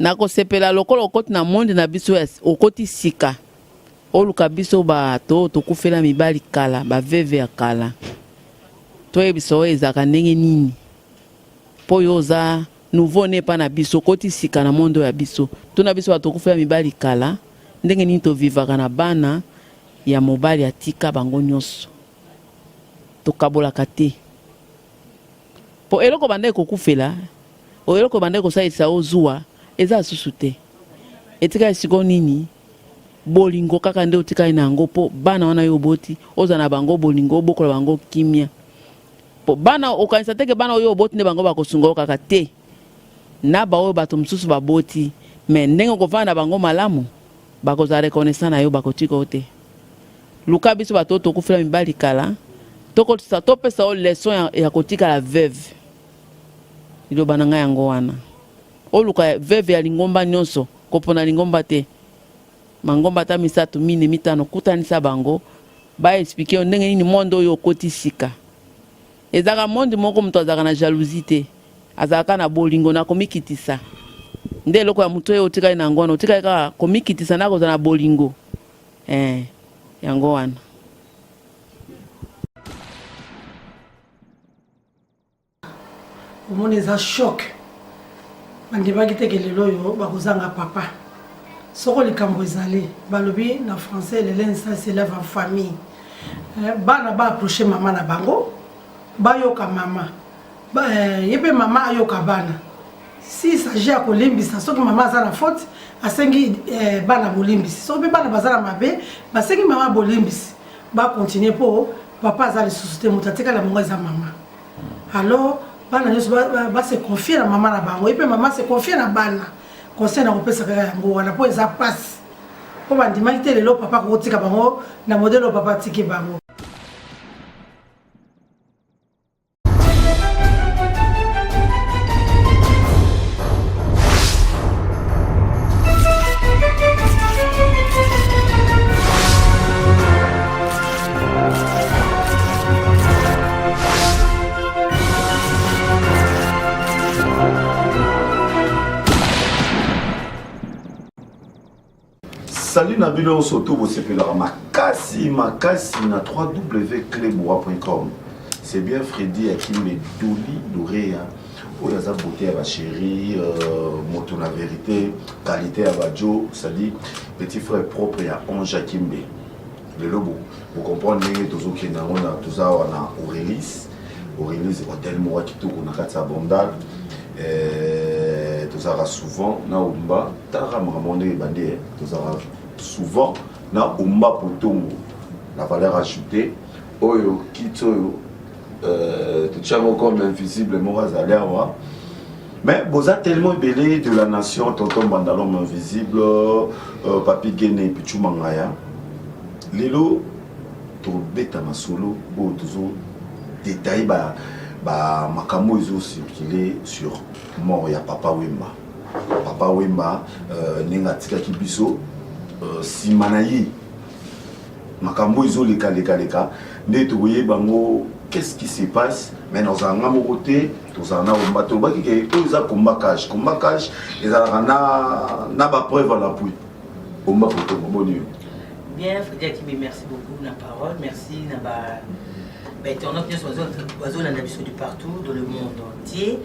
Nakosepela lokola okoti na monde na biso ya okoti sika oluka biso bato oyo tokufela mibali kala ba veuve ya kala toyebisa yo ezalaka ndenge nini po yo oza nouveau ne epa na biso okoti sika na monde oyo ya biso tuna biso bato tokufela mibali kala ndenge nini tovivaka na bana ya mobali atika bango nyonso tokabolaka te Po eloko obandaki kokufela, eloko obandaki kosalisa yo zuwa eza lisusu te. Etikali sikoyo nini? Bolingo kaka nde otikali na yango po bana wana yo oboti ozala na bango bolingo, obokola bango kimia. Po bana okanisa te ke bana oyo oboti nde bango bakosunga yo kaka te. Na baoyo bato mosusu baboti mais ndenge okovanda na bango malamu bakozala reconnaissant na yo, bakotika yo te. Luka biso bato oyo tokufela mibali kala tokotisa topesa yo leçon ya, ya kotikala veuve. Liloba na ngai yango wana. Oluka veuve ya lingomba nyonso, kopona lingomba te. Mangomba ata misatu, mine, mitano, kutanisa bango ba expliquer yo ndenge nini monde oyo okoti sika. Ezalaka monde moko moto azalaka na jalousie te. Azalaka na bolingo na komikitisa. Nde eloko ya moto oyo otikali na yango wana, otikali kaka komikitisa na kozala na bolingo. Eh, yango wana. Omoni eza choc. Bandimaki te ke lelo oyo bakozanga papa. Soko likambo ezali, balobi na français le linge sale se lave en famille. Eh, bana ba approcher mama na bango, bayoka mama. Ba, eh, ye pe mama ayoka bana. Si il s'agit ya kolimbisa, soki mama aza na faute, asengi eh, bana bolimbisi. Soki pe bana baza na mabe, basengi mama bolimbisi. Ba continuer po papa aza lisusu te, moto atikali na bango eza mama. Alors bana nyonso ba, ba, ba se confier na mama na bango, ye pe mama se confier na bana. Conseil na kopesa kaka yango wana po eza pasi. Po bandimaki te lelo papa akotika bango na modèle oyo papa atiki bango. Salut na bino nyonso to bosepelaka makasi makasi na www.cleboa.com. C'est bien Freddy Akimbe Doli Dorea oyo aza beauté ya ba chérie euh, moto na vérité qualité ya ba jo c'est-à-dire petit frère propre ya Ange Akimbe lelo bo bo comprendre ndenge tozokende yango na toza awa na Aurelis Aurelis hotel moko ya kitoko na kati ya Bandal eh, tozalaka souvent na Omba Tala makambo ndenge ebandi eh. Tozalaka souvent na Omba Potongo la valeur ajoutée oyo kit oyo euh, totia yango comme invisible moko azali awa mais boza tellement ebele de la nation tonton Mbanda l'homme invisible euh, Papi Gene Pichu Mangaya lelo tobeta masolo oyo tozo détailler ba, ba makambo ezo circuler sur mort ya Papa Wemba Papa Wemba euh, ndenge atikaki biso euh, nsima na ye makambo ezolekalekaleka nde tokoyeba yango qu'est-ce qui se passe mais nazala nga moko te tozala na komba tolobaki ke oyo eza combat cage combat cage ezalaka na, na bapreuve à l'appui omba kotongo boni yo bien Freddy Akimbe merci beaucoup na parole merci na ba bainternaute nyonso bazolanda biso de partout dans le monde entier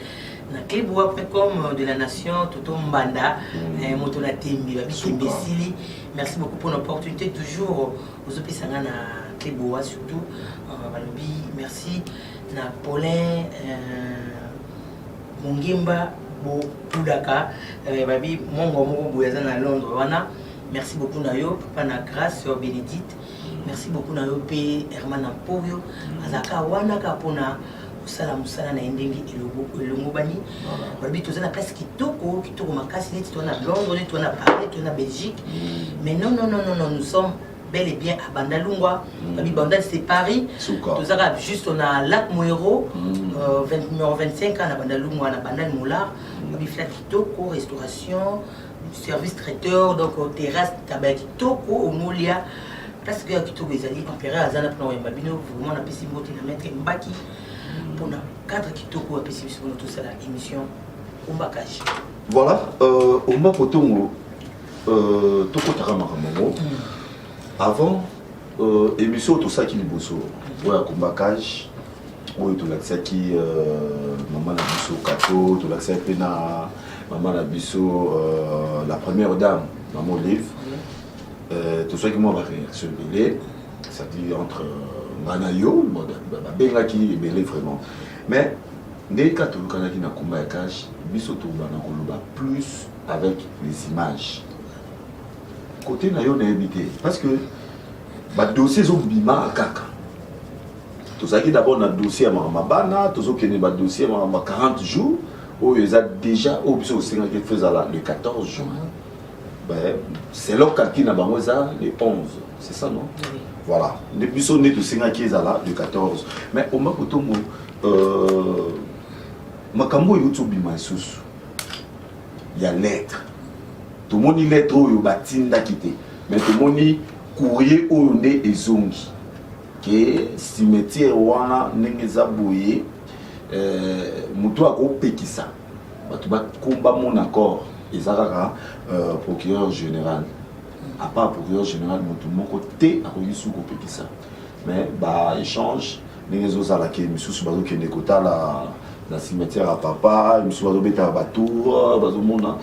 na cleboa.com de la nation toto mbanda mm. eh, moto na tembe babi tembe esili merci beaucoup pour l'opportunité toujours ozopesa nga na cleboa surtout euh, balobi merci na paulin euh, mongimba bopulaka euh, babi mongo moko boye aza na londres wana merci beaucoup na yo papa na grâce bénédicte merci beaucoup na yo mpe herman ampoyo azalaka wana kaka mpona kosala mosala na ye ndenge elongobani balobi toza na place kitoko kitoko makasi neti toza na londres neti toza na paris toza na belgique mm. mais non non non non non nous sommes bel et bien à Bandalungwa mm. babi Bandal c'est Paris tozaka juste na lac Moero mm. euh, 20, numéro 25 na Bandalungwa na Bandal Moulard mm. babi flat kitoko restauration service traiteur donc euh, terrasse taba ya kitoko omolia place ya kitoko ezali empereur aza na mpona koyamba bino vraiment napesi mbote na maître mbaki mpona cadre kitoko apesi biso mpona tosala émission ombakaji. Voilà, Omba Kotongo, tokotaka makambo yango. Avant émission oyo tosalaki liboso oyo ya Combat Cage, oyo tolakisaki mama na biso Kato, tolakisaki mpe na mama na biso la première dame, mama Olive, tozwaki mwa baréaction ebele, c'est-à-dire entre nga na yo, babengaki ebele vraiment. Mais ndenge kaka toyokanaki na Combat ya Cage, biso tobanda koloba plus avec les images. Côté na yo, nayebi te, parce que badossier ezobima kaka. Tozalaki d'abord na dossier ya makambo bana, tozokende badossier ya makambo 40 jours oyo eza déjà, oyo biso osengaki fo ezala le 14 juin. Ben, selon calcul na bango, eza le 11, c'est ça, non? Oui. Voilà, nde biso nde tosengaki ezala le 14. Mais Omba Kotongo, makambo oyo euti obima lisusu ya lettre, tomoni lettre oyo batindaki te, mais tomoni courrier oyo nde ezongi ke cimetière wana ndenge eza boye, moto akopekisa bato bamona corps eza kaka procureur général. À part procureur général, moto moko te akoki su kopekisa. Mais baéchange ndenge ezozalaki, misusu bazokende kotala na cimetière ya papa, misusu bazobetaka batour, bazomona.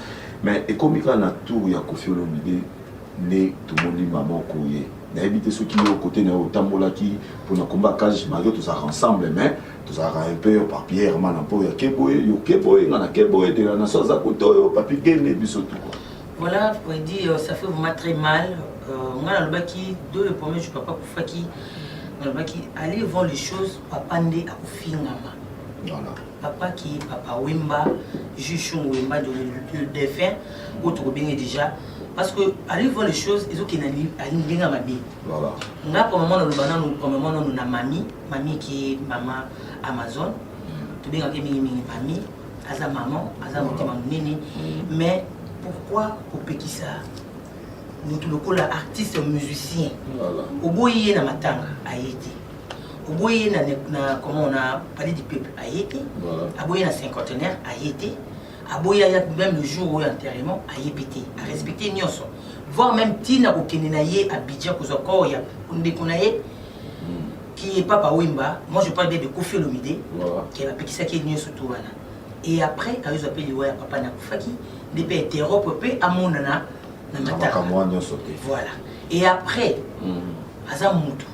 Mais ekomi kaka na tour ya Kofi Olomide nde tomoni mama courrier. Nayebi te soki yo kote na yo otambolaki mpona Combat Cage, malgré tozalaka ensemble, mais tozalaka un peu par pierre mana mpo ya keboye, yo keboye, nga na keboye, de la nation aza kote oyo papi gene, biso tout quoi. Voilà, Freddy, ça fait vraiment très mal. Nga nalobaki dès le premier jour papa akufaki, nalobaki: allez voir les choses, papa nde akofingama. Papa qui est Papa Wemba, Jules Wemba, le défunt oyo tokobenge déjà, parce que allez voir les choses ezokende ali ndenge ya mabe. Nga premièrement naloba nanu, premièrement nanu na mami, mami qui est mama Amazon, tobengaki mingimingi mami, aza maman, aza motema monene. Mais pourquoi kopekisa motu lokola artiste musicien? Oboyi ye na matanga, aye te. Oboyi ye na comment, na Palais du peuple, aye te. Aboyi ye na cinquantenaire, aye te. Aboyi aya même le jour oyo enterrement, ayebi te, arespecte nyonso, voire même ntina kokende na ye Abidjan kozwa corps ya ndeko na ye qui est Papa Wemba. Moi, je parle bien de Kofi Olomide, ke bapekisaki ye nyonso to wana. Et après ayozwa mpe liwa ya papa nakufaki nde mpe interrompre mpe amonana na na matanga. Makambo wana nyonso te. Voilà, et après aza mutu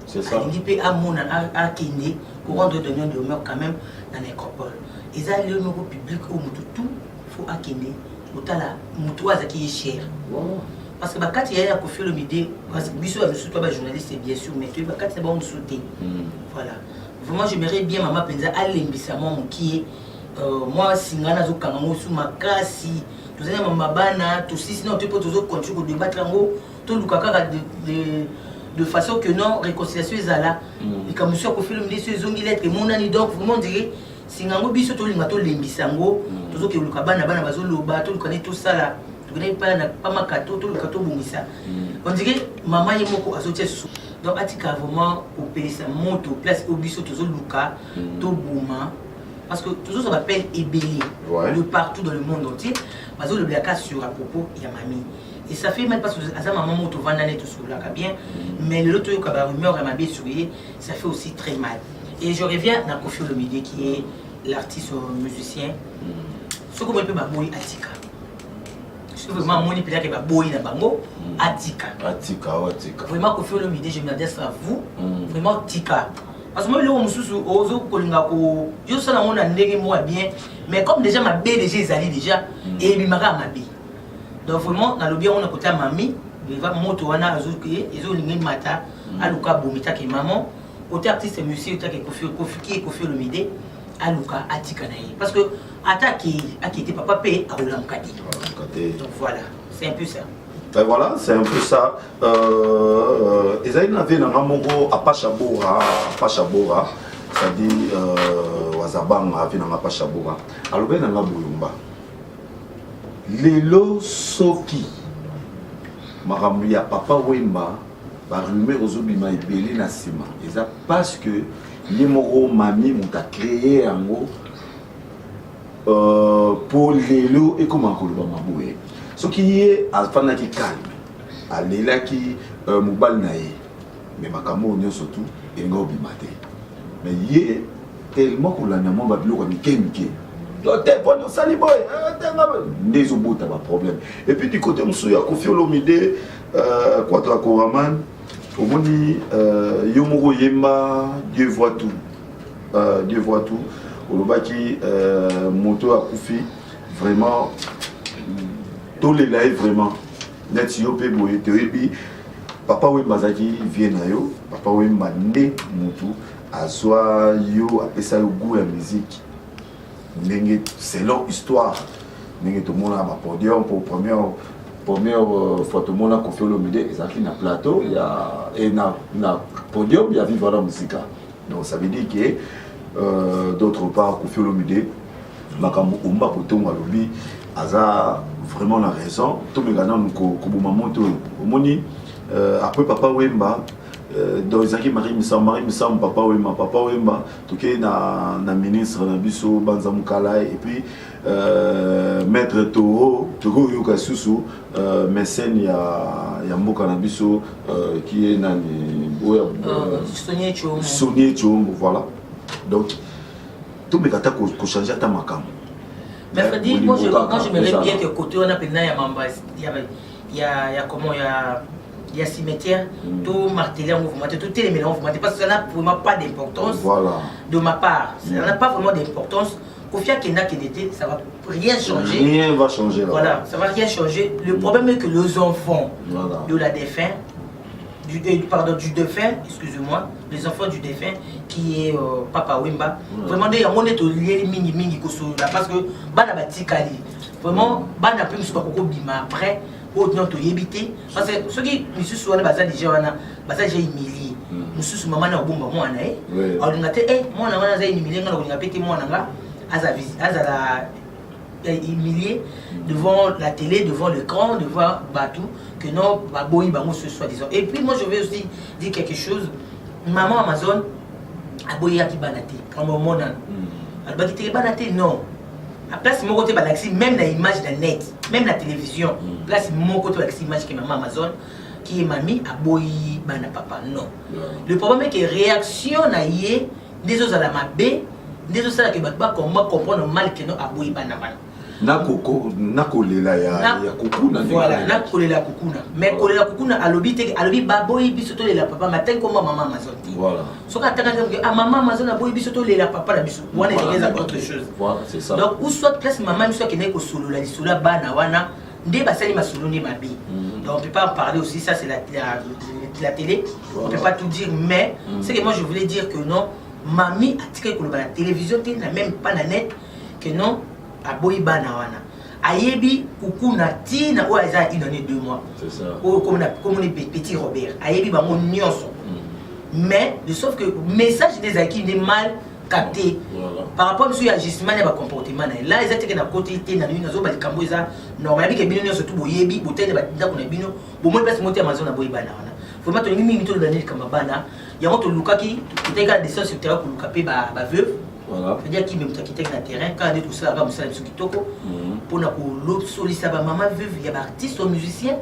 C'est ça. alingi mpe amona, akende korendre donneur d'honneur quand même na nécropole. Eza lieu moko public oyo motu tout faut akende kotala motu oyo azalaki ye cher. Parce que bakati ya Kofi Olomide, parce que biso ya mosusu to bajournaliste bien sûr, mais toyebi bakati na bango mosusu te. Voilà, vraiment j'aimerais bien mama mpenza alembisa mwa mokie, mwa singa nazokanga ngo su makasi. Tozali na mama bana, tosisi nano te mpo tozocontinue kodébattre yango. Toluka kaka de façon que non, réconciliation ezala. Likambo mosusu ya Kofi Olomide so ezongi, lettre emonani. Donc vraiment on dirait singa yango biso tolinga tolembisa yango. Tozokende koluka bana, bana bazoloba, toluka nde tosala, tokende epai na pamakato, toluka tobongisa. On dirait mama ye moko azotia susu. Donc atika vraiment kopelisa moto place oyo biso tozoluka toboma, parce que tozozwa baappel ebele de partout dans le monde entier, bazolobelaka sur à propos ya mami. Et ça fait mal parce que aza mama moko tovanda nde tosololaka bien, mais lelo toyoka barumeur ya mabe sur ye, ça fait aussi très mal. Et je reviens na Kofi Olomide qui est l'artiste musicien. Soki omoni mpe baboyi, atika. Soki vraiment amoni mpenzake baboyi na bango, atika. Atika o atika. Vraiment, Kofi Olomide, je m'adresse à vous. Vraiment tika, parce que moi eloko mosusu ozokolinga ko yosala yango na ndenge moko ya bien, mais comme déjà mabe déjà ezali déjà, ebimaka ya mabe. Donc vraiment nalobi yango na kota mami eva, moto wana ezolinga emata, aluka abomi take maman. Côté artiste musicien otake Kofi, Kofi, Kofi Olomide aluka atika na ye, parce que ata akei, akei te, papa mpe akolamuka te. Akolamuka te. Donc voilà, c'est un peu ça. Ben voilà, c'est un peu ça. Ezali na vie nanga moko Apacha Bora, Apacha Bora, c'est-à-dire Wazabanga, vie nanga Apacha Bora. Alobi nanga boyumba. Lelo soki makambo ya Papa Wemba, barumeur ozobima ebele na nsima, eza parce que ye moko mami moto acréé yango. Po lelo ekoma koloba maboye. Soki ye afandaki calme, alelaki mobali na ye, mais makambo oyo nyonso tu elinga obima te. Mais ye tellement kolanda mwa babiloko ya mike mike, to te mpona osali boye, tenga nde ezobota baproblème. Et puis du côté mosusu ya Koffi Olomide, Quadra Koraman, omoni yo moko oyemba Dieu voit tout, Dieu voit tout, olobaki moto akufi vraiment tolela ye vraiment neti yo mpe boye. Toyebi Papa Wemba azalaki vie na yo. Papa Wemba nde mutu azwa yo, apesa yo goût ya musique, ndenge selon histoire ndenge tomona bapodium. Pour première fois tomona Koffi Olomide ezalaki na plateau ya e na podium ya Viva la Musica. Donc ça veut dire que d'autre part Koffi Olomide, makambo Omba Kotongo alobi, aza vraiment na raison. Tomeka nanu koboma moto oyo. Omoni, après Papa Wemba, donc ezalaki Marie Misamu, Marie Misamu, Papa Wemba, Papa Wemba, tokei na ministre na biso Banza Mokala et puis maître Toro. Tokoyoka lisusu mécène ya mboka na biso qui est nani oyo? Sonie Tshombo. Sonie Tshombo, voilà. Donc tomeka ata kochanger ata makambo. Mais Freddy, moi, j'aimerais bien que côté on a pena ya mamba ya comment ya cimetière, tout marteler en mouvement, tout téléméler en mouvement, parce que ça n'a vraiment pas d'importance. De ma part, ça n'a pas vraiment d'importance. Koffi akenda akende te, ça va rien changer. Rien va changer là. Voilà, ça va rien changer. Le problème est que les enfants de la défunt, pardon, du défunt, excusez-moi, les enfants du défunt qui est Papa Wemba, vraiment nde yango nde tolieli mingi mingi kosolola, parce que bana batikali vraiment, bana mpe mosusu bakoko bima après oyo non toyebi te, parce que soki misusu wana baza déjà, wana baza déjà humilie. Mosusu mama na obomba mwana ye, akolinga te mwana wana aza humilie, nga na kolinga mpe te mwana nga azala humilié devant la télé, devant l'écran, devant bato, que non, baboyi bango ce soi-disant. Et puis moi je vais aussi dire quelque chose. Maman Amazon aboyaki bana te, kama omonana alobaki teke bana te, non, a place moko te balakisi, même na image na net, même na télévision, place moko te balakisi image ke maman Amazon qui est mami aboyi bana papa, non. Le problème est que réaction na ye nde ezozala mabe, nde ezosalaka bato bakoma comprendre mal ke non, aboyi bana wana. Nakolela ya kukuna. Voilà, nakolela kukuna. Mais kolela kukuna, alobi te, alobi baboyi biso tolela papa, matangi komba mama Amazon te. Soki atangaki ah, mama Amazon aboyi biso tolela papa na biso, wana elingi eza autre chose. Voilà, c'est ça. Donc ou soit place mama biso akendaki kosolola lisolo ya bana wana, nde basali masolo nde mabe. Donc on peut pas en parler aussi, ça c'est la télé, on peut pas tout dire. Mais c'est que moi je voulais dire que non, mami atikaki koloba na télévision te, na même pas na net, que non, aboyi bana wana. Ayebi kukuna ntina oyo aza une année 2 mois, oyo komoni petit Robert, ayebi bango nyonso. Mais de sauf que message nde ezalaki nde mal capté par rapport biso ya agissement ya bacomportement na ye. La eza teke na koti te na nini, nazoba likambo eza normal. Yabi ke bino nyonso tu boyebi, botali na bandako na bino, bomoni place moko te Amazon aboyi bana wana. Vraiment tolingi mingi toloba nde likambo ya bana yango. Tolukaki, tokitaki kaka descente sur terrain koluka mpe baveuve. C'est-à-dire kimbe moto akitaki na terrain kaka nde tosalaka mosala biso kitoko mpona kolosolisa bamama veuve ya baartiste o musicien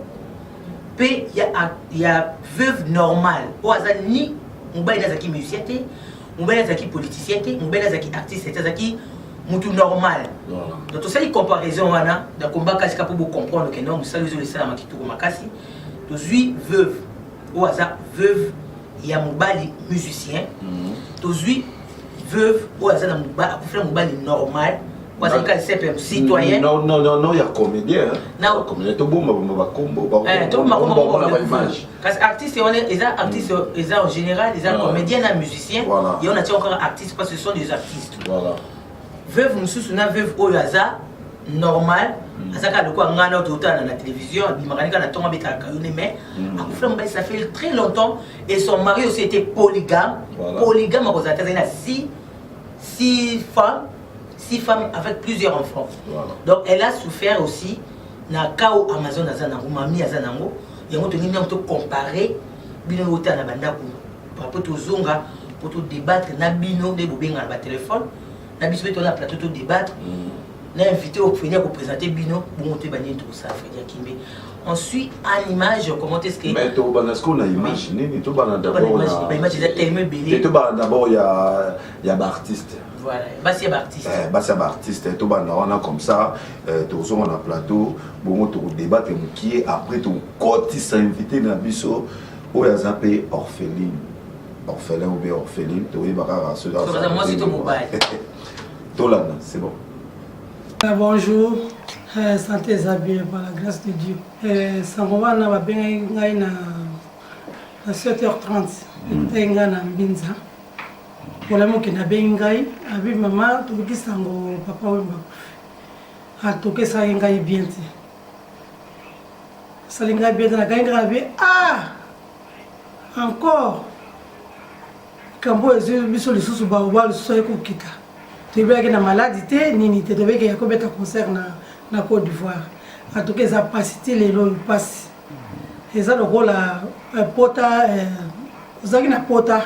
mpe ya veuve normale oyo aza ni mobali azalaki musicien te, mobali azalaki politicien te, mobali azalaki artiste te, azalaki mutu normal. Donc tosali comparaison wana na komba kasi ka mpo bocomprendre ke non, mosala oyo esalama kitoko makasi. Tozwi veuve oyo aza veuve ya mobali musicien, tozwi veuve oyo aza na mobali, akufela mobali normal, oyo azali kaka simple citoyen. Non, non, non, non, ya comédien. Na comédien, tobomba bomba bakombo. Tobomba baimage. Kasi artiste wana eza artiste, eza en général, eza comédien na musicien. Ye wana tia kaka artiste parce que ce sont des artistes. Veuve mosusu na veuve oyo aza normal, aza kaka lokola ngai na totala na télévision, abimaka nika na ntongo, abetaka yo ne, mais akufela mobali ça fait très longtemps et son mari aussi était polygame. Polygame akozala te, azali na six femmes, six femmes avec plusieurs enfants. Donc elle a souffert aussi na cas oyo Amazon aza nango, mami aza nango. Yango tolingi ntango tocompare bino otala na bandako, po tozonga po todébattre na bino nde bobengana batelefone na biso mpe toza na plateau todébattre. Na invité oyo Freddy akopresente bino, bongo toyeba nini tokosala. Freddy Akimbe, on suit en image comment est-ce que Mais tobanda sikoyo na image nini? Tobanda d'abord na baimage eza tellement ebele. Tobanda d'abord ya baartiste. Voilà, basi ya baartiste. Basi ya baartiste, tobanda wana, comme ça tozonga na plateau, bongo tokodebate mokie, après tokotisa invité na biso oyo aza mpe orpheline, orphelin ou bien orpheline, toyeba kaka soki aza mwasi to mobali. Tolanda, c'est bon. Bonjour, santé eza bien par la grâce de Dieu. Sango wana babengaki ngai na 7h30, ekutaki ngai na Mbinza. Problème okende, abengi ngai, abi: "Mama, tokoki sango papa Wemba akufi." Atoki, esalaki ngai bien te, esali ngai bien te. Nakangi kaka abi: "Ah, encore likambo oyo ezwi biso lisusu." Baoba lisusu aye kokita, toyebelaki na maladi te, nini te, toyebeki ya kobeta concert na Côte d'Ivoire. En tout cas eza mpasi ti lelo oyo, mpasi eza lokola pota ozalaki na pota,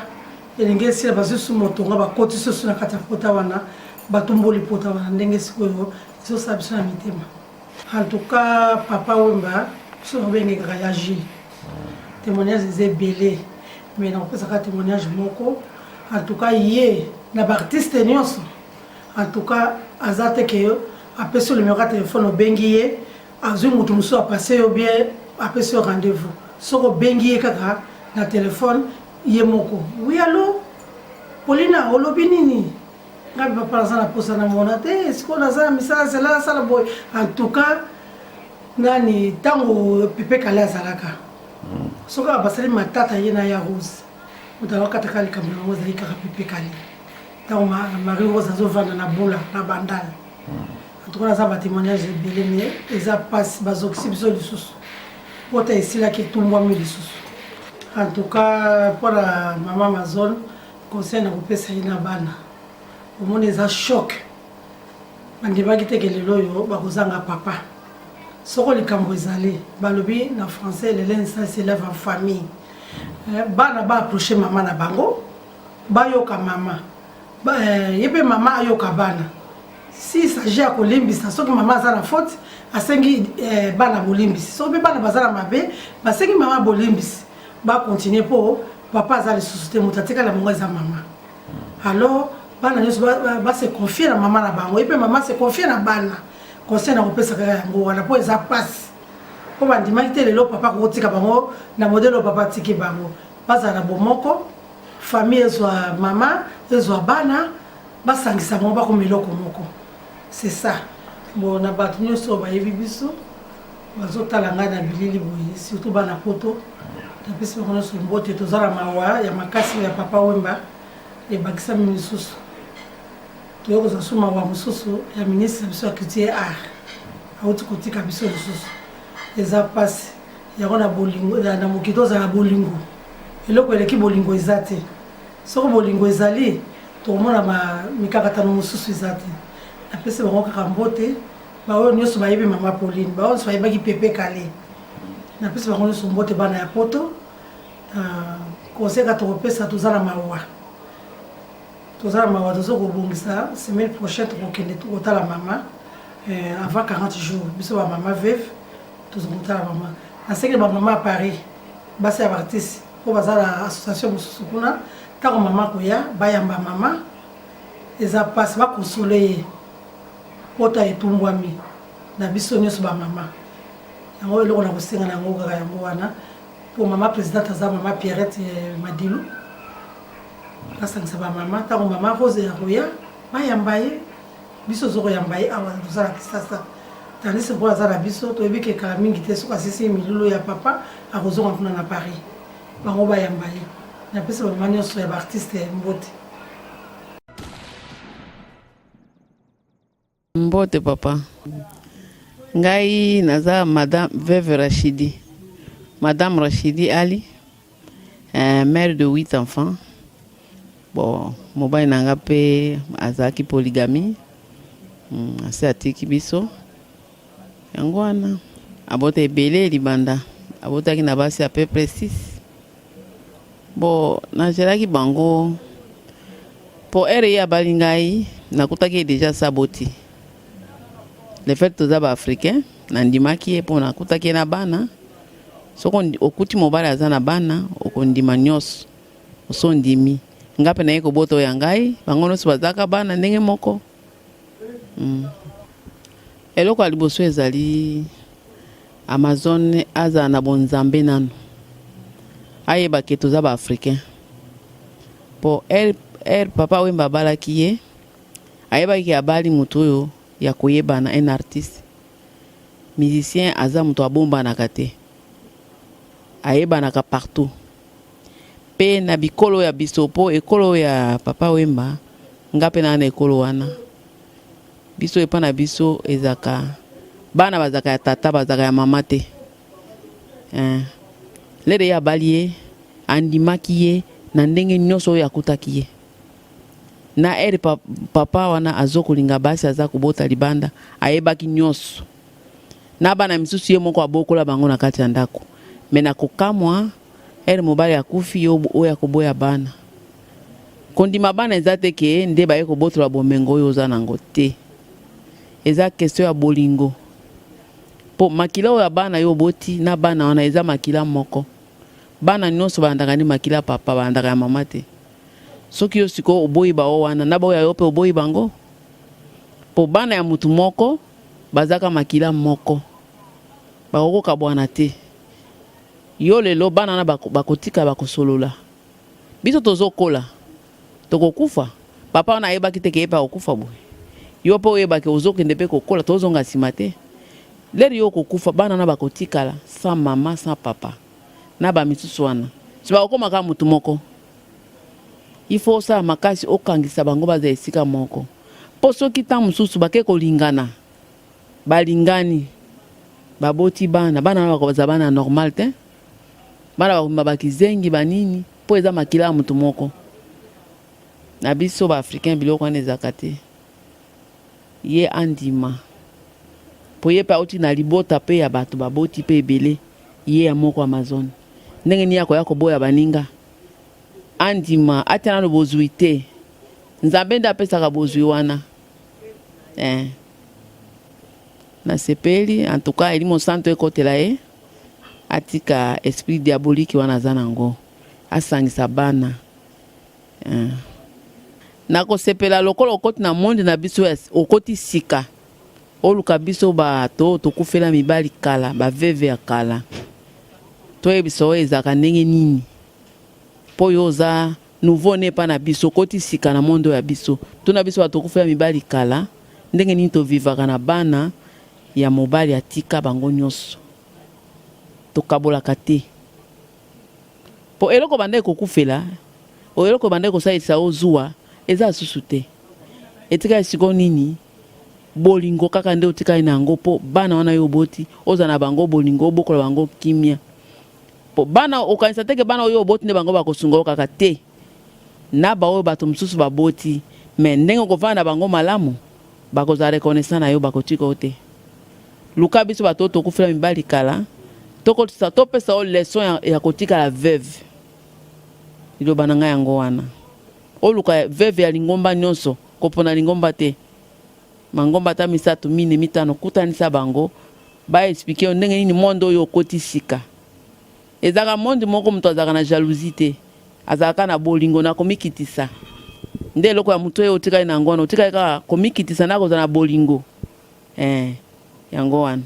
elingi esila, bazwi su motonga, bakoti susu na kati ya pota wana, batumboli pota wana. Ndenge sikoyo ezosala biso na mitema. En tout cas papa Wemba, biso babengekaka ya Gilles. Témoignage eza ebele, mais nakopesaka témoignage moko. En tout cas ye na baartiste nyonso, en tout cas aza te ke apesi yo numéro ya telefone, obengi ye, azwi motu mosusu apase yo, bien apesi yo rendez-vous. Soki obengi ye kaka na telefone, ye moko: "Oui, allo Paulina, olobi nini?" "Ngai papa naza na posa na mona te, sikoyo naza na misala, zela nasala boye." En tout cas nani, ntango Pepe Kale azalaka, soki kaka basali matata, ye na ya Rose, moto alokataka likambo yango ezali kaka Pepe Kale. Ntango Marie Rose azovanda na Bula na Bandal. En tout cas naza batémoignage ebele, mais eza mpasi, bazokisi biso lisusu, pota esilaki, etumbwami lisusu. En tout cas mpona mama Amazone, conseil na kopesa ye na bana, omoni eza choc, bandimaki teke lelo oyo bakozanga papa. Soko likambo ezali, balobi na français: "Le linge sale se lave en famille." Bana baapproche mama na bango, bayoka mama, ye mpe mama ayoka bana. Si s'agit ya kolimbisa, soki mama aza na faute, asengi bana bolimbisi. Soki mpe bana baza na mabe, basengi mama bolimbisi, bakontinue, mpo papa aza lisusu te, moto atikala bango eza mama. Alors bana nyonso base confie na mama na bango, ye mpe mama se confie na bana. Conseil na kopesa kaka yango wana, mpo eza mpasi, mpo bandimaki te lelo papa kokotika bango na modele oyo papa atiki bango. Bazala na bomoko, famille ezwa mama, ezwa bana, basangisa bango, bakoma eloko moko, c'est ça. Bon, na bato nyonso oyo bayebi biso, bazotala ngai na bilili boye, surtout bana Poto, napesi bango nyonso mbote. Toza na mawa ya makasi ya papa Wemba, ebakisami lisusu, toye kozwa su mawa mosusu ya ministre na biso ya culture, art, auti kotika biso lisusu. Eza mpasi yango na bolingo na mokili, tozala bolingo, eloko eleki bolingo eza te. Soki bolingo ezali, tokomona mikakatano mosusu eza te. Napesi bango kaka mbote, baoyo nyonso bayebi mama Pauline, baoyo nyonso bayebaki Pepe Kale, napesi bango nyonso mbote. Bana ya Poto, conseil kaka tokopesa, toza na mawa, toza na mawa. Toza kobongisa, semaine prochaine tokokende kotala mama avant 40 jours. Biso bamama veuve toza kotala mama. Nasengeli bamama ya Paris, basi ya baartiste mpo baza na association mosusu kuna, ntango mama koya, bayamba mama. Eza mpasi, bakonsole ye, pota etumbwami na biso nyonso bamama. Yango eloko na kosenga na yango kaka yango wana, mpo mama présidente aza mama Pierrette Madilu. Basangisa bamama, ntango mama Rose ya koya, bayamba ye. Biso ozo koyamba ye awa, tozala Kisasa, tandis mpo aza na biso, toyebi ke kala mingi te, soki asisi milulu ya papa, akozonga kuna na Paris. Bango bayamba ye. Napesi bamama nyonso ya baartiste mbote. Mbote papa, ngai naza madame veuve Rachidi, madame Rachidi Ali, mère de huit enfants. Bon, mobali na nga mpe azalaki polygamie, asi atiki biso. Yango wana abota ebele libanda, abotaki na basi à peu près 6. Bon, nazelaki bango po ere ye abali ngai, nakutaki ye déjà asi aboti. Le fait toza ba africain, nandimaki ye mpo nakutaki ye na bana. Soki okuti mobali aza na bana, okondima nyonso. Osi ondimi. Nga mpe naye kobota oyo ya ngai, bango nyonso bazalaka bana ndenge moko. Eloko ya liboso ezali Amazone azala na bonzambe nanu. Ayeba ke toza ba africain. Po heure papa Wemba abalaki ye, ayebaki ke abali mutu oyo ya koyebana, un artiste. Musicien aza mutu abombanaka te. Ayebanaka partout. Pe na bikolo ya biso po ekolo ya papa Wemba nga pe naa na ekolo wana. Biso epa na biso ezalaka bana bazalaka ya tata bazalaka ya mama te. Eh. Lere ye abali ye andimaki ye na ndenge nyonso oyo akutaki ye. Na heure pa, papa wana azo kolinga basi aza kobota libanda ayebaki nyonso. Na bana misusu ye moko abokola bango na kati ya ndako. Mais na kokamwa heure mobali akufi yo oya koboya bana. Kondima bana eza te ke nde baye kobotola bomengo oyo oza nango te. Eza question ya bolingo. Po makila oyo ya bana yo oboti na bana wana eza makila moko. Bana nionso balandaka nde makila ya papa, balandaka ya mama te. Soki yo sikoyo oboyi ba oyo wana na ba oyo ya yo pe oboyi bango? Po bana ya mutu moko bazaka makila moko. Bakoki kokabwana te. Yo lelo bana wana bakotika bakosolola. Biso tozo kola toko kufa papa wana ayebaki te ke ye pe akokufa boye yo pe oyeba ke ozo kende pe kokola tozo zonga sima te l'heure yo okokufa bana wana bakotikala sans maman sans papa na ba misusu wana si bakokoma kaka mutu moko il faut osala makasi okangisa bango bazala esika moko po soki temps mosusu bake kolingana balingani baboti bana bana wana bakozala bana normal te Bana bakobima ba kizengi ba nini po eza makila ya mutu moko. Na biso ba africain biloko wana ezalaka te. Ye andima po ye pe awuti na libota pe ya batu baboti pe ebele ye ya moko amazone. Ndenge nini ye akoya koboya baninga? Andima atia nanu bozui te. Nzambe nde apesaka bozui wana eh. Nasepeli en tout cas elimo santu ekotela ye. Atika esprit diabolique wana aza nango asangisa bana eh. Nakosepela lokola okoti na monde na biso ya okoti sika oluka biso bato oyo tokufela mibali kala ba veuve ya kala toyebisa oyo ezalaka ndenge nini po yo oza nouveau ne epa na biso okoti sika na monde oyo ya biso tuna biso bato tokufela mibali kala ndenge nini tovivaka na bana ya mobali atika bango nionso tokabolaka te po eloko obandaki kokufela eloko obandaki kosalisa yo zuwa eza lisusu te etikali sikoyo nini bolingo kaka nde otikali na yango po bana wana yo oboti ozala na bango bolingo obokola bango kimia po bana okanisa te ke bana oyo oboti nde bango bakosunga yo kaka te na baoyo bato mosusu baboti mais ndenge okovanda na bango malamu Bakozala reconnaissant na yo bakotika yo te. Luka biso bato oyo tokufela mibali kala tokotisa topesa yo leçon ya, ya kotikala veuve. Liloba na ngai yango wana. Oluka veuve ya lingomba nyonso, kopona lingomba te. Mangomba ata misato, mine, mitano, kutanisa bango ba expliquer yo ndenge nini monde oyo okoti sika. Ezalaka monde moko moto azalaka na jalousie te. Azalaka na bolingo na komikitisa. Nde eloko ya moto oyo otikali na yango wana, otikali kaka komikitisa na kozala na bolingo. Eh, yango wana.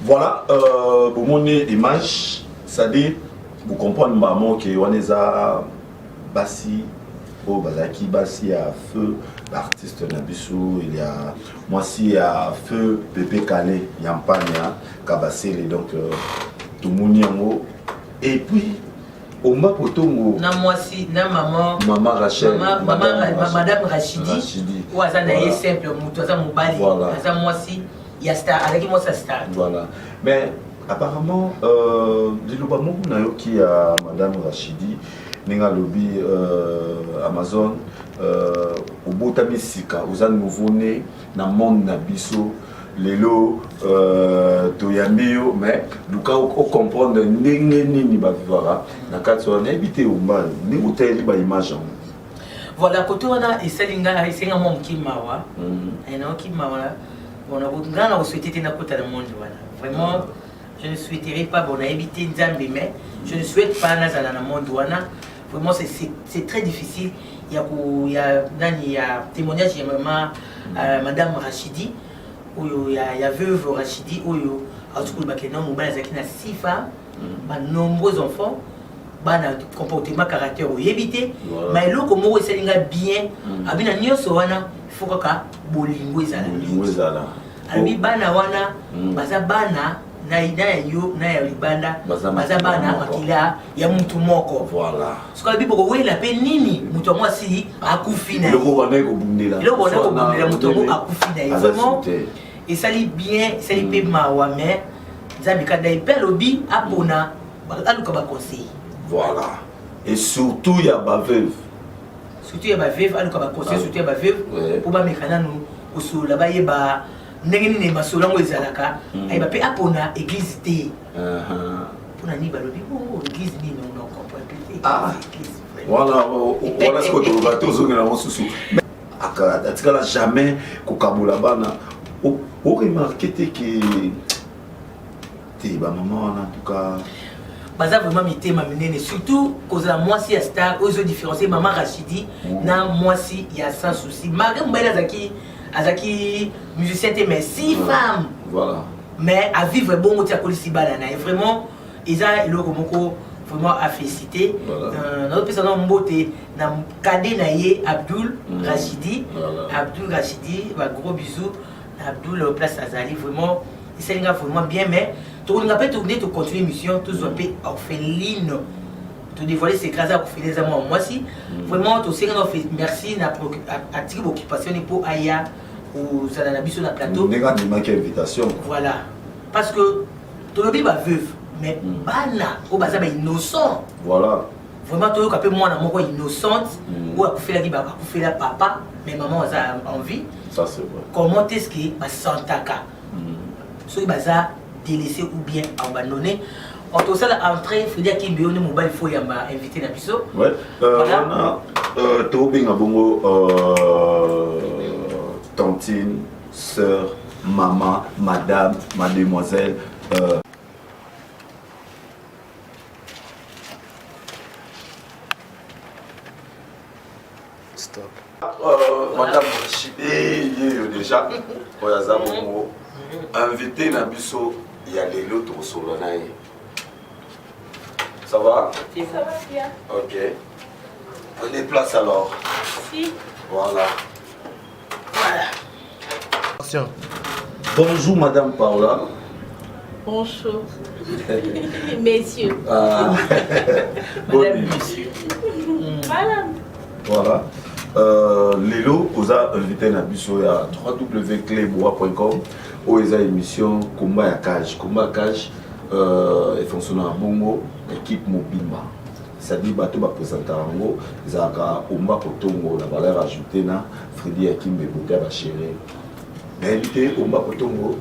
Voilà, euh, bomoni image, c'est-à-dire, vous comprenez mbamo que wana eza basi oyo bazalaki basi ya feu l'artiste na biso il y a mwasi ya feu Pepe Kale ya Mpanya Kabasele donc euh, tomoni yango et puis Omba Potongo na mwasi na maman maman Rachel mama, madame, mama, madame Rachidi, Rachidi. oyo aza na ye simple moto aza mobali voilà. aza mwasi ya star azalaki mwasi ya star voilà mais apparemment euh, liloba moko nayoki ya madame Rachidi ndenge alobi euh, Amazon euh, obotami sika oza nouveau né na monde na biso lelo euh, toyambi yo mais luka ocomprendre ndenge nini bavivaka na kati wana nayebi te omba ndenge otaleli baimage yango. Voilà, côté wana esali nga esenga mwa moke mawa. Nayoki mawa. Bon, nga na kosouhaite te nakota na monde wana. Vraiment, je ne souhaiterais pas, bon, nayebi te Nzambe, mais je ne souhaite pas nazala na monde wana. Vraiment, c'est très difficile. Il y a, il y a, nani, il y a témoignage ya mama Madame Rachidi, oyo ya veuve Rachidi, oyo auti koloba ke non, mobali azalaki na six femmes, ba nombreux enfants, bana comportement, caractère oyebi te. Mais eloko moko esali nga bien, abi na nyonso wana, faut kaka bolingo ezala. Bolingo ezala. Alobi bana wana baza bana na ya yo na ya libanda, baza bana makila ya mutu moko. Soki alobi bokowela mpe nini, moto yango asili akufi na ye. Eloko bandaki kobundela. Eloko bandaki kobundela, moto yango akufi na ye. Vraiment esali bien, esali mpe mawa, mais Nzambe kada ye mpe alobi apona aluka baconseil. Voilà, et surtout ya baveuve. Surtout ya baveuve, aluka baconseil, surtout ya baveuve, mpo bameka nanu kosolola, bayeba ndenge nini masolo yango ezalaka. Ayeba mpe apona église te. Mpona nini balobi bongo? Église nini? On comprend te. Wana wana sikoyo toloba te, ozongela mosusu atikala jamais kokabola bana. Oremarquer te ke te bamama wana, en tout cas, baza vraiment mitema minene, surtout kozala mwasi ya star oyo ezodifférencier mama Rachidi na mwasi ya Sans Souci. Malgré mobali azalaki musicien te, mais six femmes, mais avivre bongo ti akolisi bana na ye. Vraiment eza eloko moko vraiment à féliciter. Nazopesa na mbote na cadet na ye Abdul Rachidi. Abdul Rachidi, ba gros bisous na Abdul place azali. Vraiment esalinga vraiment bien, mais tokolinga mpe nde tocontinue émission, tozwa mpe orpheline, todévoile secret. Aza orpheline, eza mwa mwasi. Vraiment tosenga na merci na atiki baoccupation mpo aya kozala na biso na plateau. Ndenge andimaki invitation. Voilà, parce que tolobi baveuve, mais bana oyo baza bainnocent. Vraiment toyoka mpe mwana moko innocente oyo akufelaki, akufela papa, mais maman aza en vie. Ça c'est vrai. Comment est ce que basantaka soki baza délaissé ou bien abandonné? Tosala entrée. Fredi Akimbi, yo nde mobali, fo yamba invité na biso. Ouais. Wana tobenga bongo tantine, sœur, maman, madame, mademoiselle. Stop. Madame Rachidi yeyo déjà oyo aza bongo invité na biso ya lelo, tokosolola na ye. Ça va? Ça va bien. Ok, prenez place alors. Si. Voilà. Voilà. Attention. Bonjour madame Paola. Bonjour messieurs. Ah. Madame, monsieur. Voilà. Voilà. Lelo oza invité na biso ya www.cleboa.com oyo eza émission Combat ya Cage. Combat ya Cage efonctionnaka bongo, équipe mobimba, c'est-à-dire bato baprésentaka yango ezalaka Omba Kotongo na valeur ajoutée na Fredi ya Kimbe, bote ya bachéri. Nayebi te, Omba Kotongo,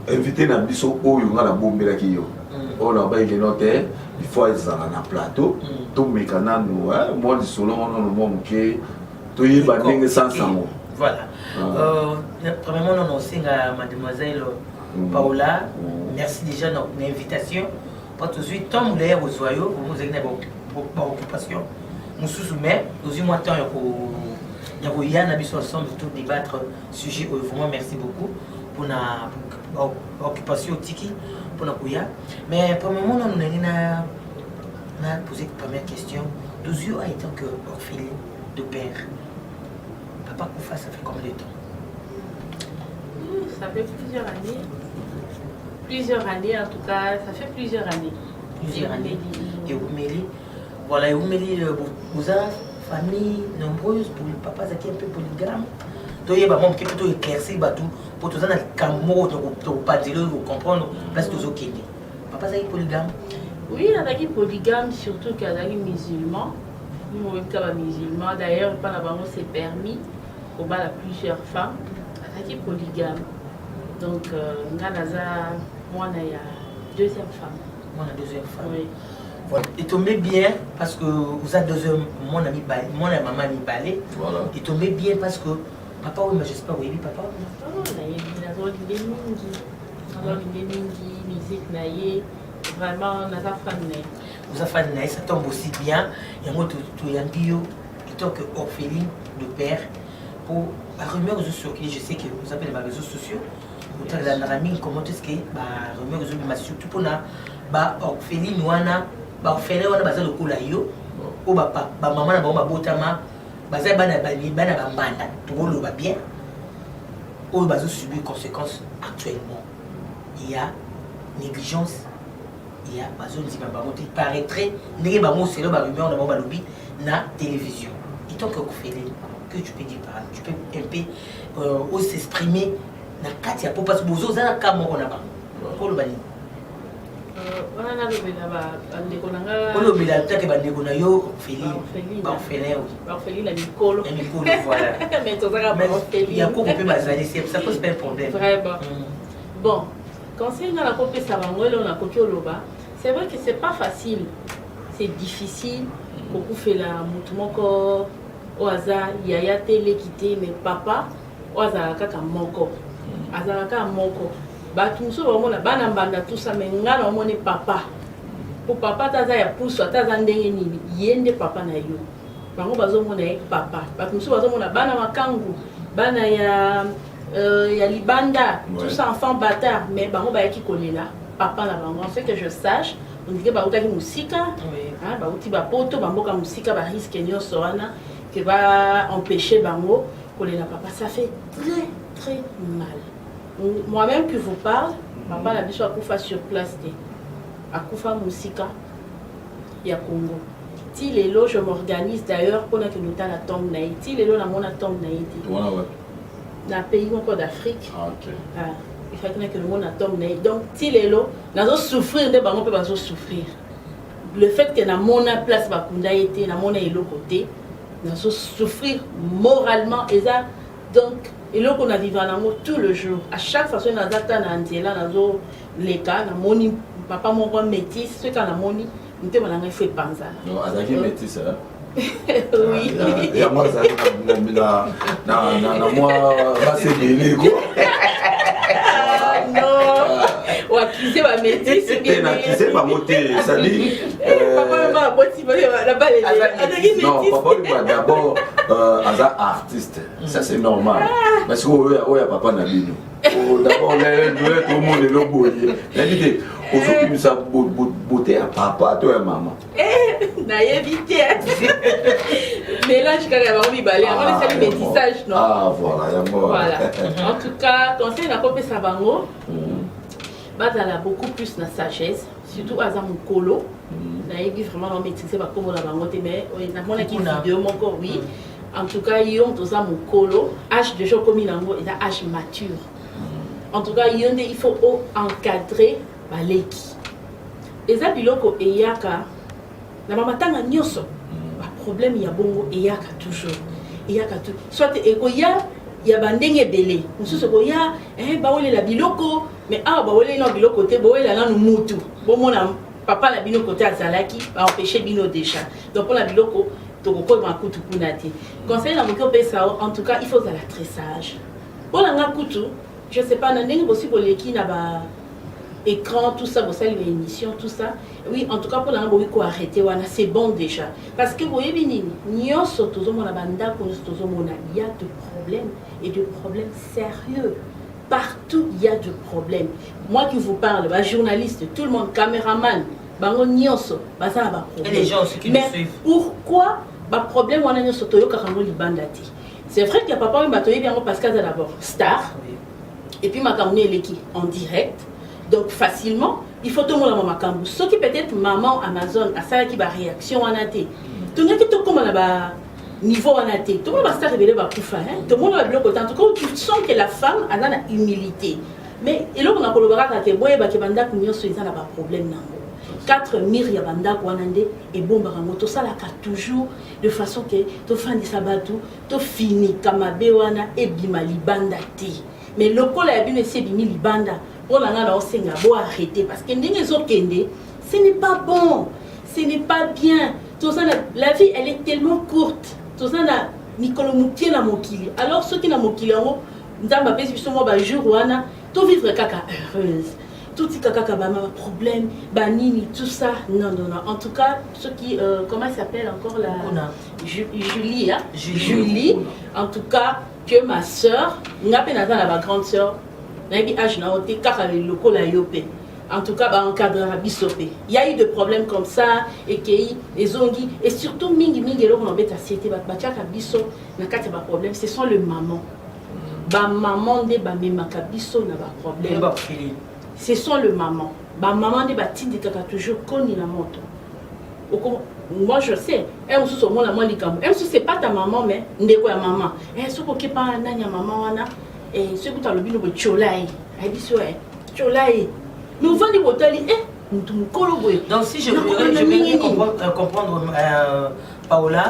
invité na biso oyo nga nabombelaki yo, oyo na bayeke no te, il faut ezala na plateau. Tomeka nanu mwa lisolo ngo nano mwa moke, toyeba ndenge sansango. Voilà. Premièrement, non, osenga mademoiselle Paola, merci déjà na invitation po tozwi temps molai ya kozwa yo. Vraiment ozalaki na baoccupation mosusu, mais tozwi mwa temps ya koya na biso ensemble to débattre sujet oyo. Vraiment merci beaucoup mpona baoccupation otiki mpona koya. Mais premièrement nano ndenge na poser première question, tozwi yo en tant que orpheline de père. Papa kufa, ça fait combien de temps? Ça fait plusieurs années. Plusieurs années, en tout cas, ça fait plusieurs années. Plusieurs années. Eumeli. Voilà, eumeli, boza famille nombreuse pour papa azalaki un peu polygame. Toyeba mwa moke mpe toéclaircir bato mpo toza na likambo moko tokopanzela oyo kocomprendre place tozokende. Papa azalaki polygame? Oui, azalaki polygame, surtout qu'azalaki musulman. Nous, on est musulman. D'ailleurs, par la bango, c'est permis kobala plusieurs femmes. Azalaki polygame. Donc, nga naza mwana ya deuxième femme. Mwana deuxième femme. Oui. Voilà. Et tombé bien parce que oza deuxième mwana mibale, mwana ya mama mibale. Voilà. Et tombé bien parce que papa oyo, j'espère oyebi papa. Oh, nayebi, nazolinge mingi, nazolinge mingi musique na ye, vraiment naza fan na ye. Oza fan na ye, ça tombe aussi bien. Yango toyambi yo étant que orpheline de père pour ba rumeur ezo circuler, je sais que vous appelez ba réseaux sociaux. Otalandaka mingi comment est-ce que ba rumeur ezobima surtout mpona ba orpheline wana, ba orphelin wana baza lokola yo, oyo bamama na bango babotama baza bana bana bambanda, tokoloba bien, oyo bazosubir conséquence actuellement ya négligence ya bazondima bango te. Paraîtrait ndenge bango selo ba rumeur na bango balobi na télévision. Et tant que orpheline, que tu peux dire par tu peux un peu s'exprimer na kati ya po parce que bozozala ka moko na bango, koloba nini? Wana nalobela bandeko na nga. Olobela take bandeko na yo orpheline. Baorpheline. Baorphelin, oui. Baorpheline ya mikolo. Ya mikolo, voilà. Mais tozaka baorpheline. Ya koko mpe bazali, ça pose pas un problème. Vraiment. Bon, conseil nga nakopesa bango, eloko nakoki oloba, c'est vrai que c'est pas facile, c'est difficile kokufela motu moko oyo aza yaya te, leki te, mais papa oyo azalaka kaka moko, azalaka kaka moko. Bato mosusu bamona bana mbanda, tout ça, mais nga naomoni papa, po papa ata aza ya pusu, ata aza ndenge nini, ye nde papa na yo. Bango bazomona ye papa, bato mosusu bazomona bana makangu, bana ya libanda, tout ça, enfant bâtard, mais bango bayaki kolela papa na bango. En fait, que je sache, on dirait bautaki mosika, hein, bauti bapoto, bamboka mosika, barisque nyonso wana ke baempêche bango kolela papa. Ça fait très très mal. Moi-même qui vous parle, papa na biso akufa sur place te, akufa mosika ya Congo. Ti lelo je m'organise d'ailleurs mpona kende otala tombe na ye. Ti lelo namona tombe na ye te. Wana wapi? Na pays moko d'Afrique. Ah, ok. Ah, ifaki nakende omona tombe na ye. Donc ti lelo nazosouffrir nde bango mpe bazosouffrir. Le fait que namona place bakunda ye te, namona eloko te, nazosouffrir moralement. Eza donc eloko na vivre nango tout le jour. À chaque fois soki naza ta na nzela, nazoleka, namoni papa moko métis, soki kaka namoni, motema na ngai fo epanzana. Non, azalaki métis, hein? Oui. Yango azalaki na mwa basi ebele ko. Non, oaccuse bamétis. Te, naccuse bango te, c'est-à-dire Papa mama aboti na balele, azalaki Non. métis. Papa Wemba d'abord aza artiste, ça c'est normal, parce que oyo ya papa na bino. Oh, d'abord lelo tomona elo boye, nayebi te ozobimisa beauté ya papa to ya mama. Nayebi te, mélange kaka ya bango mibale, yango esali métissage, non? Ah voilà, yango. Voilà. En tout cas, conseil nakopesa bango, bazala beaucoup plus na sagesse, surtout aza mokolo. Nayebi vraiment na maîtrise bakombo na bango te, mais oyo namonaki Kuna. video moko, oui. En tout cas, yo moto oza mokolo, âge déjà okomi nango eza âge mature. En tout cas, yo nde il faut oencadrer baleki. Eza biloko eyaka na bamatanga nyonso, baproblème ya bongo eyaka toujours, eyaka tout soit ekoya ya bandenge ebele mosusu ekoya bawelela biloko, mais awa baweleli nano biloko te, bowelela nanu mutu. Bomona papa na bino kote azalaki, baempêche bino déjà. Donc mpona biloko tokokoma kutu kuna te. Conseil na moki opesa o, en tout cas il faut ozala très sage. Mpo na nga kutu, je sais pas na ndenge bosi boleki na ba écran, tout ça, bosali ba émission, tout ça, oui. En tout cas, mpona nga boki koarrêter wana, c'est bon déjà, parce que boyebi nini, nyonso tozomona, bandako nyonso tozomona, il y a de problèmes et de problèmes sérieux partout, il y a de problèmes. Moi qui vous parle, ba journaliste, tout le monde, caméraman, bango nyonso baza na Et les gens aussi qui nous Mais suivent. pourquoi baproblème wana nyonso toyokaka yango libanda te? C'est vrai que papa oyo bato oyebi yango parce que aza d'abord star et puis makambo no eleki en direct, donc facilement il faut tomonama makambo. Soki peut-être maman Amazon asalaki baréaction wana te, tongaki tokóma na ba niveau wana te. Tomona bastar ebele bakufa, tomona babiloko te. En tout cas, tu sens que la femme aza na humilité. Mais eloko na koloba kaka te, boyebake bandako nyonso eza na baproblème nango. Quatre murs ya bandako wana nde ebombaka yango. Tosalaka toujours de façon ke tofandisa bato, tofinika mabe wana ebima libanda te. Mais lokola ya bino esi ebimi libanda, mpo na ngai naosenga boarrêter, parce que ndenge ezokende, ce n'est pas bon. Ce n'est pas bien. Toza na la vie elle est tellement courte. Toza na mikolo mokie na mokili. Alors soki na mokili yango Nzambe apesi biso mwa ba jour wana to vivre kaka heureuse. Totika kaka ba ba problème, ba nini tout ça. Non non non. En tout cas, soki euh, comment elle s'appelle encore la Kuna. Ju, Julie hein? Julie. Julie. En tout cas, que ma sœur, nga pe naza na ba grande sœur, nayebi âge na yo te kaka lokola yo pe. En tout cas ba encadraka biso pe. Il y a eu de problèmes comme ça, ekeyi, ezongi et surtout mingi mingi eloko na beta sete bato batiaka biso na kati ya ba problèmes, ce sont les mamans. Ba mamans nde bamemaka biso na ba problèmes. Ce sont les mamans. Ba mamans nde batindikaka toujours koni na moto. Oko moi je sais, eh mosusu omona mwa likambo. Eh mosusu c'est pas ta maman mais ndeko ya maman. Eh soki okepa nani ya maman wana, eh soki kutu alobi no boye tiola ye. Ayebisi yo eh tiola ye. Mais ovandi botali eh mutu mokolo boye. Donc si je voudrais, je vais comprendre, euh, comprendre euh, Paola,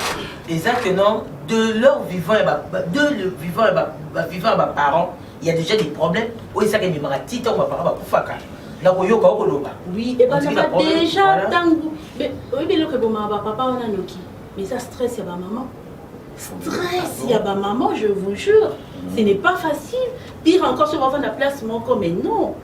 exactement, de leur vivant, et bah, de le vivant, et bah, bah, vivant, bah, parents, il y a déjà des problèmes. Oyo esaka ememaka ti ntango baparent bakufaka na koyoka okoloba. Oui, ebandaka déjà ntango oyebi eloko ebomaka bapapa wana noki, mais eza stress ya bamama, stress ya bamama, je vous jure, ce n'est pas facile. Pire encore soki bavanda place moko, mais non,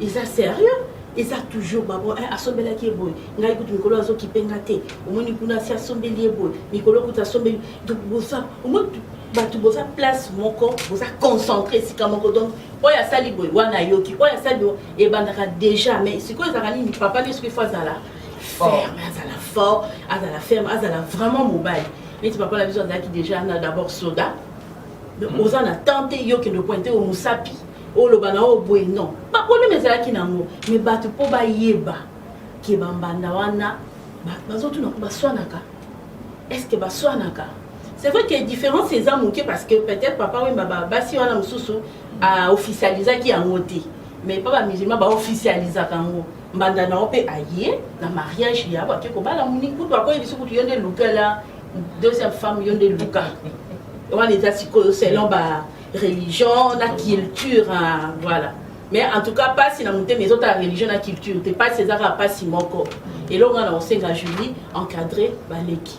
eza sérieux, eza toujours babo asombelaki ye boye, ngai kutu mikolo azokipe nga te, omoni kuna asi asombeli ye boye, mikolo kutu asombeli. Donc boza omoni bato boza place moko, boza concentré esika moko, donc oyo asali boye wana ayoki, oyo asali boye ebandaka déjà. Mais sikoyo ezalaka nini? Papa nde soki fo azala ferme, azala fort, azala ferme, azala vraiment mobali neti papa na biso azalaki déjà na d'abord soda. Oza na temps te yo okende pointe oyo mosapi oloba na oyo boye, non, baproblème ezalaki nango, mais bato mpo bayeba ke bambanda wana bazotuna ko baswanaka, est ce que baswanaka? C'est vrai que différence eza moke parce que peut-être papa Wemba basi wana mosusu aofficialisaki yango te, mais pa bamusulman baofficialisaka yango. Mbanda na yo mpe aye na mariage ya bake kobala moni kutu akoyebisi kutu yo nde lukela deuxième femme, yo nde luka wana. Eza sikoyo selon ba religion na culture, hein, voilà. Mais en tout cas mpasi na motema ezotala religion na culture te, mpasi eza kaka mpasi moko. Eloko nga na kosenga Julie, encadré baleki,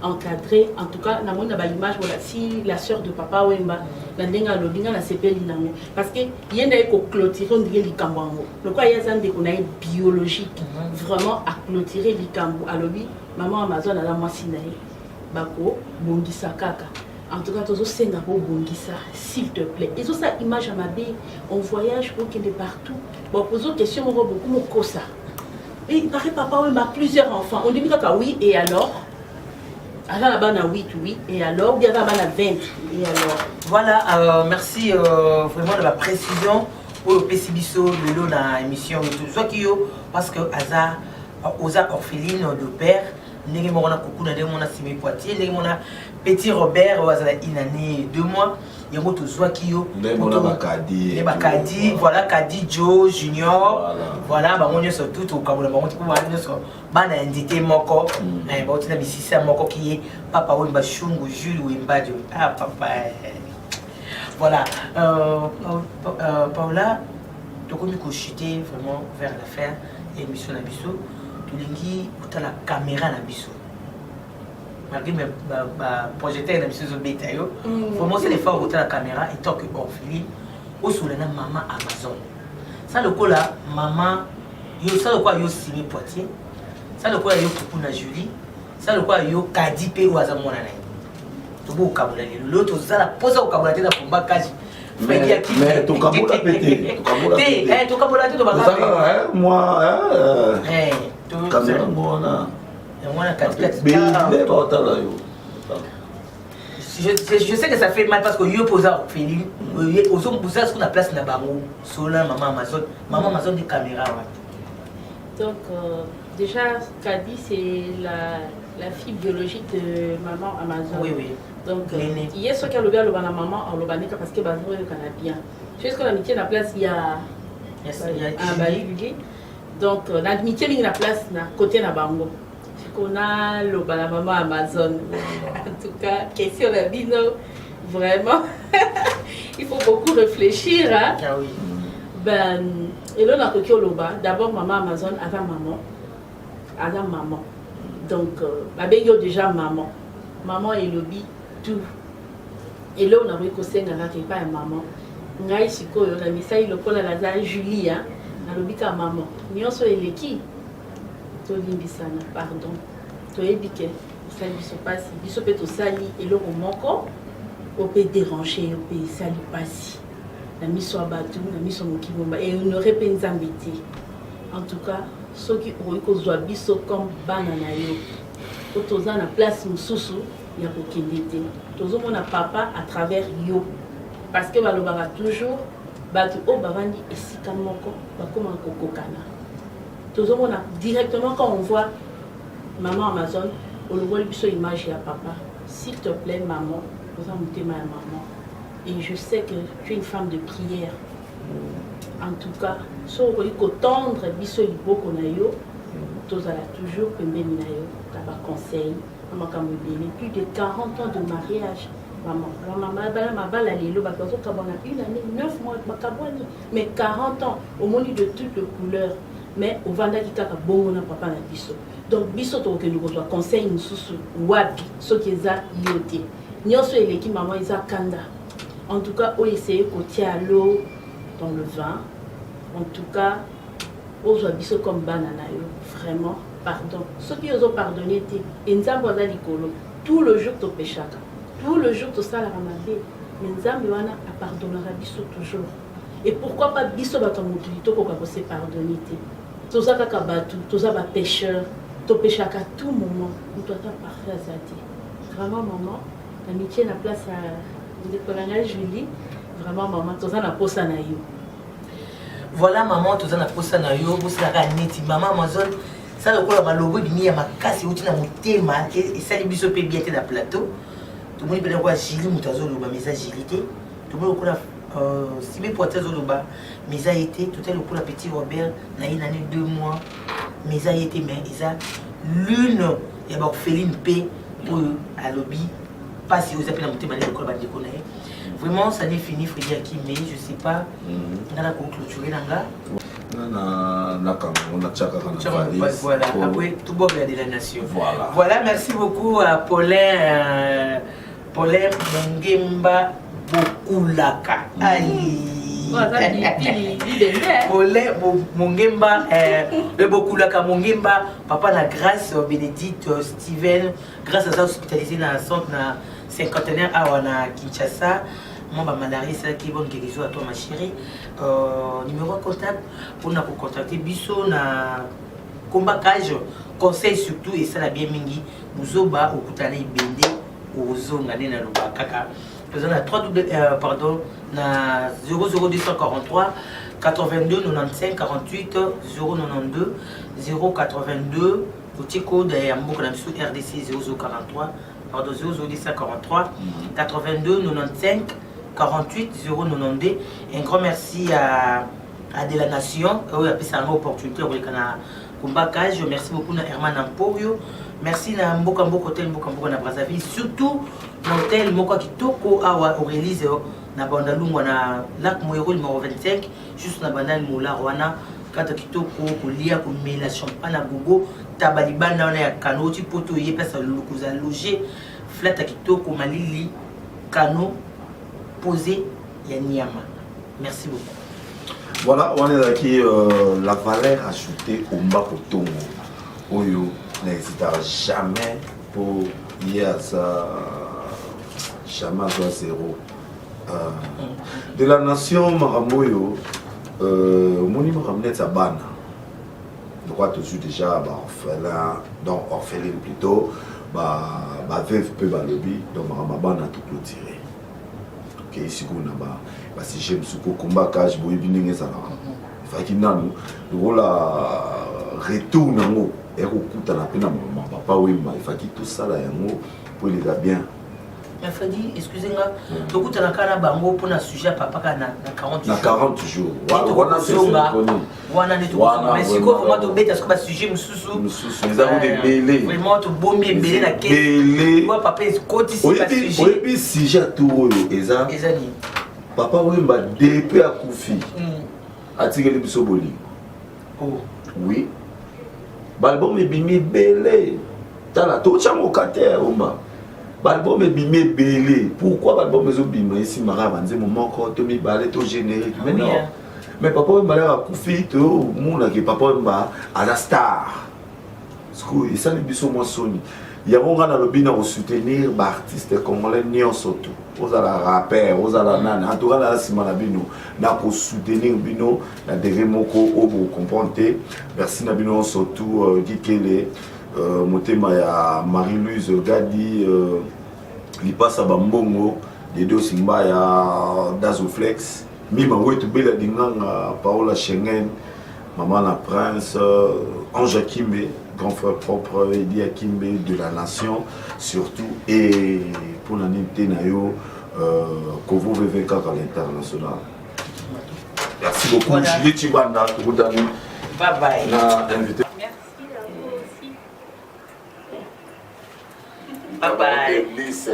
encadré. En tout cas namoni na baimage, voilà, si la sœur de papa Wemba na ndenge alobi, nga nasepeli nango parce que ye nde aye koclôturer ondire likambo yango lokola ye aza ndeko na ye biologique. Vraiment aclôturer likambo, alobi mama Amazon aza mwasi na ye, bakobongisa kaka. En tout cas tozosenga bobongisa, s'il te plaît. Ezosala image ya mabe, on voyage, okende partout, bapozo question moko boku mokosa. Il paraît papa Wemba plusieurs enfants, ondimi kaka, oui, et alors? Aza na bana 8, oui, et alors? Ou bien aza na bana 20, et alors? Voilà, merci vraiment de la précision oyo opesi biso lelo na émission oyo tozwaki yo, parce que aza oza orpheline de père ndenge moko na kuku na ndenge moko na Simi Poitier, ndenge moko na petit Robert oyo azala une année 2 mois. Yango tozwaki yo. Ndenge mona bakadi. Nde bakadi, voilà, Kadi Joe Junior, voilà, bango nyonso tu tokabola bango ti mpo bango nyonso bana ya nzete moko, bauti na misisa moko ki ye papa Wemba Shungu Jules Wembadio. Ah papa, voilà. Paola, tokomi kochute vraiment vers la fin ya émission na biso. Tolingi kotala caméra na biso malgré baprojecteur na biso ezobeta yo. Vraiment c'est l'effort kotala caméra étant que orpheline, osola na mama Amazon sa lokola mama yo, sa lokola yo Simi Poitier, sa lokola yo kuku na Julie, sa lokola yo Kadi mpe oyo aza mwana na ye. Tobokokabola lelo lelo, tozala mposa kokabola te na komba kasi. Mais tokabola mpe te, tokabola te, tokabola te. Toza kaka mwa caméra ngo wana. Yango wana katikati. Bele baotala yo. Je sais que ça fait mal parce que yo mpo oza orpheline, oza siko na place na bango. Solola mama Amazon, mama Amazon de caméra wana. Donc déjà Kadi, c'est la fille biologique de maman Amazon. Oui. Donc ye soki alobi, aloba na maman, aloba neka parce que bazoyokana bien jusque na mitie na place ya Julie. Donc na mitie mingi na place na côté na bango. Sikoyo naloba na mama Amazon, en tout cas question na bino, vraiment il faut beaucoup réfléchir, hein? Ah oui. Ben, elo nakoki oloba d'abord, mama Amazon aza maman, aza maman. Donc euh, babengi yo déjà maman. Maman elobi tout. Eloko nakoki kosenga kaka epai ya maman, ngai sikoyo na misali lokola naza Julie hein, nalobi kaka maman, nyonso eleki tolimbisana pardon. Toyebi ke osali biso pasi, biso pe tosali eloko moko oyo pe deranger yo pe esali pasi na miso ya bato, na miso ya mokili mobimba, e honorer pe Nzambe te. En tout cas soki okoki kozwa biso comme bana na yo po toza na place mosusu ya kokende te, tozomona papa à travers yo parce que balobaka toujours bato oyo bavandi esika moko bakomaka kokokana. Tozomona directement quand on voit maman Amazon, olongoli biso image ya papa. S'il te plaît maman, oza motema ya maman et je sais que tu es une femme de prière. En tout cas soki okoki ko tendre biso liboko na yo, tozala toujours pembeni na yo na ba conseils na makambo ebele. Plus de 40 ans de mariage maman, bala mabala lelo bato bazokabwana une année, 9 mois bakabwani, mais 40 ans omoni de toutes les couleurs, mais ovandaki kaka bongo na papa na biso. Donc biso tokokende kozwa conseil mosusu wapi soki eza yo te? Nyonso eleki maman eza kanda. En tout cas oyo essaye kotia l'eau dans le vin. En tout cas ozwa biso comme bana na yo vraiment pardon. Soki ozo pardonner te e Nzambe aza likolo, tout le jour topeshaka, tout le jour tosalaka mabe, mais Nzambe wana apardonnaka biso toujours. Et pourquoi pas biso bato ya mokili tokoka ko se pardonner te? Toza kaka bato, toza ba pecheurs, topeshaka tout moment, moto ata parfait aza te. Vraiment maman, amitié na place ya ndeko na ngai Julie, vraiment maman toza na posa na yo. Voilà maman, toza na posa na yo, bosalaka neti maman Amazon sala lokola malobo ebimi ya makasi euti na motema, esali biso mpe bien te na plateau. Tomoni mpe lokola Julie moto azoloba mais eza Julie te, tomoni lokola Sime Poitiers azoloba mais eza ye te, totali lokola petit Robert na ye nani 2 mois mais eza ye te, mais eza l'une ya baorpheline mpe oyo alobi pasi oyo eza mpe na motema na ye lokola bandeko na ye. Vraiment ça n'est fini Freddy Akime, je sais pas nga na clôturer na nga na Cameroun, na Tchaka, na valise. Voilà, après tout bon de la nation. Voilà. Voilà, merci beaucoup à Paulin Paulin Mongemba Bokulaka. Ali. Paulin Mongemba le Bokulaka Mongemba, papa na Grâce Bénédicte Steven, Grâce à hospitalisé na centre na cinquantenaire awa na Kinshasa. Moi ba malaria esalaki bonne guérison à toi ma chérie. Numéro de contact pour na contacter biso na combat cage conseil surtout et ça la bien mingi buzoba okutana ibende ozonga nde na loba kaka toza na 3 w pardon na 00243 82 95 48 092 082 otie code ya mboka na biso RDC 0043 pardon 00243 82 95 48 092. Un grand merci à de la nation oyo apesa yango opportunité ya koleka na Kumba Cage. Merci beaucoup na Herman Emporio, merci na Mboka Mboka Hotel, Mboka Mboka na Brazzaville, surtout na hôtel moko ya kitoko awa Aurélie na Bandalungwa na lac Moero numéro 25 juste na Bandal Molar wana kata kitoko kolia komela champagne na gogo taba libanda wana ya kano oti poto ye place ya loger flat ya kitoko malili kano posé ya nyama. Merci beaucoup. Voilà, on est qui la valeur ajoutée au Mbakotongo. Oyo n'hésitera jamais pour y à ça jamais à zéro. De la nation Maramoyo, omoni makambo neti ya bana lokola tozwi déjà baorphelin, donc orpheline plutôt, baveuve mpe balobi, donc makambo ya bana toclôturer, tokei sikoyo na basujet mosusu po komba cage boyebi ndenge ezalaka. Efaki nanu lokola retour nango ekokutana mpe na mama Papa Wemba, efaki tosala yango po eleka bien. Mais Freddy, excusez nga, tokutana kaka na bango mpona sujet ya papa kaka na 40 na 40 jours wana. Wana wana nde tokozonga, mais sikoyo vraiment tobeta sikoyo basujet mosusu. Mosusu eza kuta ebele. Vraiment tobombi ebele na kesi papa ekotisi basujet. Oyebi sujet ya tour oyo eza? Eza nini? Papa Wemba depuis akufi atikeli biso bolingo. Oui, baalbum ebimi ebele. Tala totya moka te omba. Baalbum ebimi ebele. Pourquoi baalbum ezobima esimbaka banzembo moko to mibale to générique? Mais non. Mais Papa Wemba laka akufi, tomonake Papa Wemba aza star. Sikoyo esali biso mwa soni. Yango ngai nalobi na kosoutenir baartiste congolais nyonso tu, ozala rappeur, ozala nani, en tout cas naza nsima na bino, na kosoutenir bino na degré moko oyo bocomprendre te. Merci na bino nyonso tu. Kikele motema ya Marie-Louise Gadi, lipasa bambongo Dedo Simba ya Dazoflex, Mima Wetu, Bela Dinganga, Paola Schengen, Mama na Prince, Ange Akimbe, grand frère propre, Edi Akimbe de la nation, surtout, et pour la nité na yo, Kovo VVK à l'international. Merci beaucoup, voilà. Julie Chibanda, Tokodani. Bye bye. Na invité. Merci à vous aussi. Bye bye. Lise.